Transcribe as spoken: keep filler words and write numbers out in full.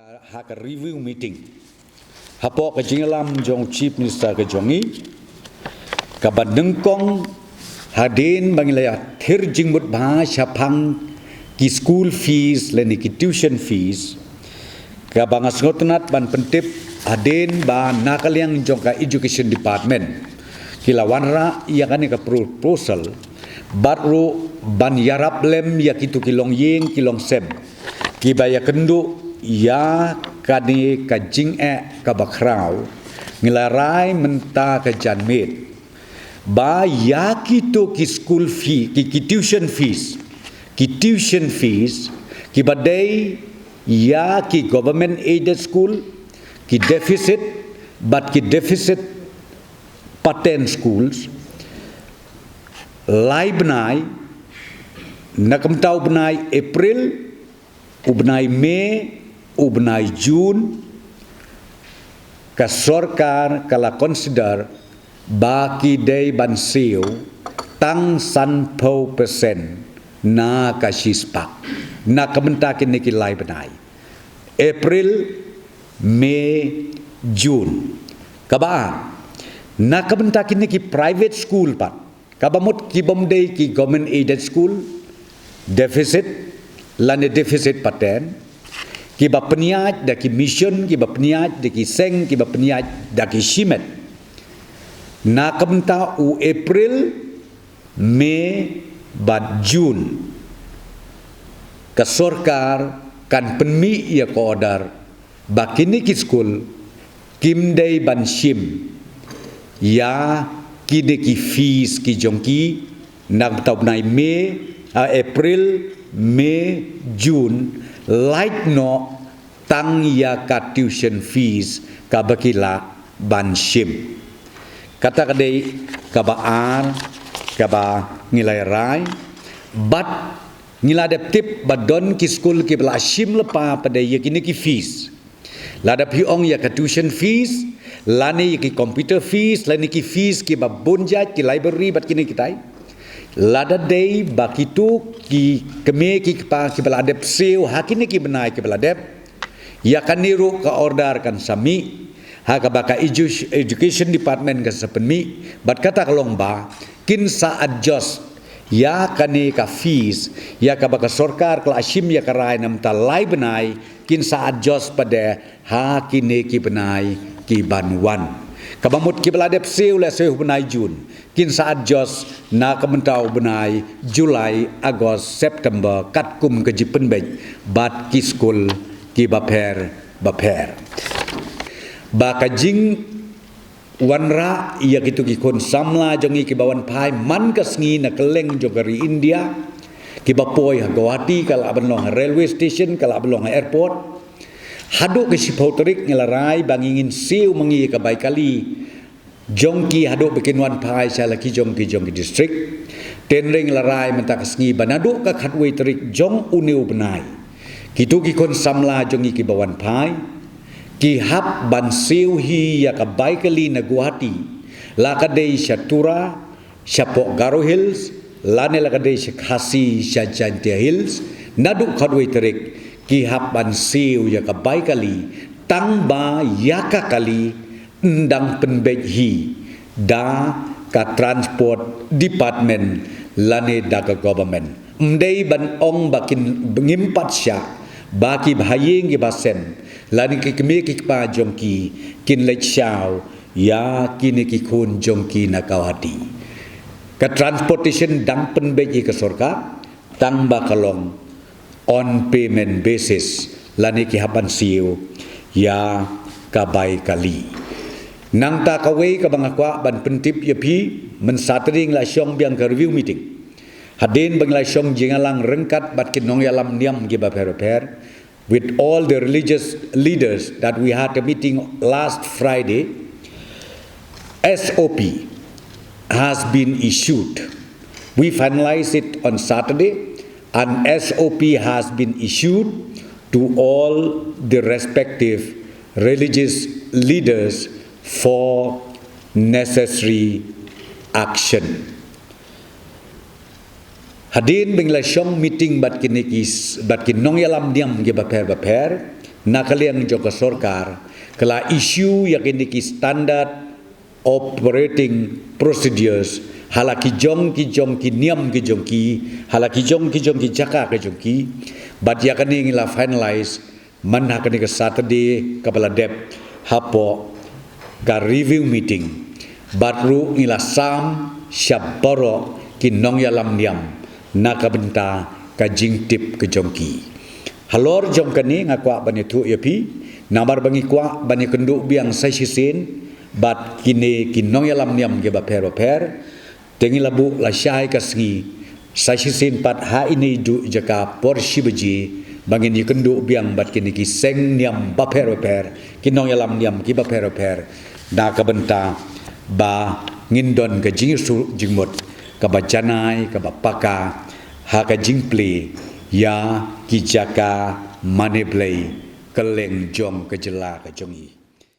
Ha ka review meeting hapoh ka jingïalam jong Chief Minister ka jong ngi, kaba nyngkong, hadien ba ngi la ïathir jingmut bha shaphang ki school fees lane ki tuition fees, kaba nga sngewtynnat ban pyntip hadien ba na ka liang jong ka Education Department ki la wanrah ïa kane ka proposal, bad ruh ban ïarap lem ïa kito ki longïing ki longsem kiba ïakynduh ïa kane ka jingeh kaba khraw. Ngi la rai mynta ka janmiet ba ïa kito ki school fee, ki, ki tuition fees, ki tuition fees kiba dei ïa ki government aided school, ki deficit, bad ki deficit pattern schools, lai bnai, na ka bynta u bnai April, u bnai May, u bnai June, ka sorkar ka la consider ba ki dei ban siew tang sanphew percent na ka shispah na ka bynta kine ki lai bnai, April, May, June. Kaba ar, na ka bynta kine ki private school pat, kaba mut ki bym dei ki government aided school, deficit lane deficit pattern, kiba pynïaid da ki mission, kiba pynïaid da ki seng, kiba pynïaid da ki shimet, na ka bynta u April, May bad June, ka sorkar kan pynmih ïa ka order ba kine ki skul kim dei ban shim ïa kine ki fees ki jong ki na ka bynta u bnai May, ah, April, May, June, lait noh tang ïa ka tuition fees kaba ki lah ban shim. Kata ka dei kaba ar kaba ngi la rai, bad ngi la dep tip ba don ki skul kiba la shim lypa pat de ïa kine ki fees. Lada phi ong ïa ka tuition fees, lane ïa ki computer fees, lane ki fees kiba bun jait, ki library bad kine kitai, lada dei ba kito ki kmie ki kpa kiba la dep siew ha kine ki bnai kiba la dep, ïa kane ruh ka order kan sa mih, ha kaba ka edu-, education department kan sa pynmih, bad kata ka long ba kin sa adjust ïa kane ka fees ïa kaba ka sorkar ka la shim ïa ka rai na ka bynta lai bnai, kin sa adjust pat de ha kine ki bnai ki ban wan. Kaba mut kiba la dep siew la siew bnai June, kin sa adjust na ka bynta u bnai July, August, September, katkum ka jingpynbeit bad ki skul kiba pher bapher. Ba ka jingwanrah ïa kito ki khun samla jong ngi kiba wan phai man ka sngi na kylleng jong ka ri India, kiba poi ha Guwahati, ka lah ban long ha railway station, ka lah ban long ha airport. Haduh ka shiphew tarik ngi la rai ba ngi ngin siew ma ngi ka bai kali jong ki haduh ba kin wan phai sha la ki jong ki jong ki district. Te ngi la rai mynta ka sngi ba naduh ka khatwei tarik jong une u bnai, kito ki khun samla jong ngi kiba wan phai ki hap ban siew hi ïa ka bai kali na Guwahati, la ka dei sha Tura, shapoh Garo Hills, lane la ka dei sha Khasi sha Jaintia Hills, naduh khatwei tarik ki hap ban siew ïa ka bai kali, tang ba ïa ka kali ym dang pynbeit hi da ka transport department lane da ka government. Ym dei ban ong ba kin ngim pat shah ba ki bahaïing ki basem lane ki kmie ki kpa jong ki kin leit shaw ïa kine ki khun jong ki na Guwahati. Ka transportation dang pynbeit ïa ka sorkar, tang ba ka long on payment basis, lane ki hap ban siew ïa ka bai kali. Nangta kawei kaba nga kwah ban pyntip ïa phi, mynta Saturday ngi la shong biang ka review meeting. Hadien ba ngi la shong jingïalang ryngkat bad ki nongïalam niam kiba pher bapher, with all the religious leaders that we had a meeting last Friday, S O P has been issued. We finalized it on Saturday, and S O P has been issued to all the respective religious leaders for necessary action. Hadien ba ngi la shong meeting bad kine ki s-, bad ki nongïalam niam kiba pher bapher, na ka liang jong ka sorkar ka la issue ïa kine ki standard operating procedures ha la ki jong ki jong ki niam ki jong ki, ha la ki jong ki jong ki jaka ki jong ki. Bad ïa kane ngi la finalize man ha kane ka Saturday kaba la dep hapoh ka review meeting. Bad ruh ngi la sam sha baroh ki nongïalam niam na ka bynta ka jingtip ka jong ki. Halor jong kane nga kwah ban ïathuh ïa phi, namar ba ngi kwah ban ïakynduh biang sa shisien bad kine ki nongïalam niam kiba pher ba pher. Te ngi la buh lashai ka sngi sa shisien pat ha ine i jaka por shi baje ba ngin ïakynduh biang bad kine ki seng niam ba pher ba pher, ki nongïalam niam kiba pher ba pher, na ka bynta ba ngin don ka jingïasyllok jingmut kaba janai kaba paka ha ka jingplie ïa ki jaka mane blei kylleng jong ka jylla ka jong i.